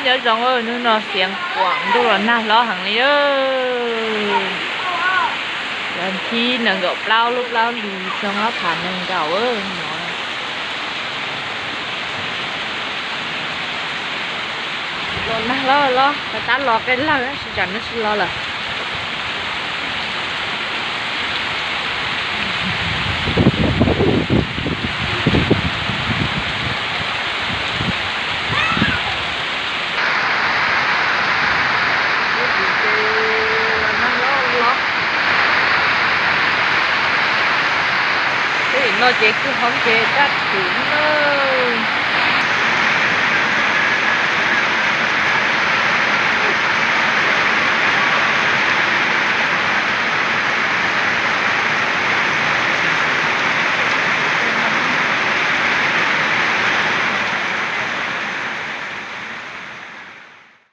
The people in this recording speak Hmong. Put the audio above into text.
Nyob zoo, hnub no Xeev Khuam ntuj los nag hlob heev li. Vas thib nees nkaum plaub lub plaub hlis xyoo ob phav nees nkaum no. Los nag hlob los, tab los qe lawg, tsis tsam no tsis los lawm. Ces no ces kwj hoob ces dab tsi.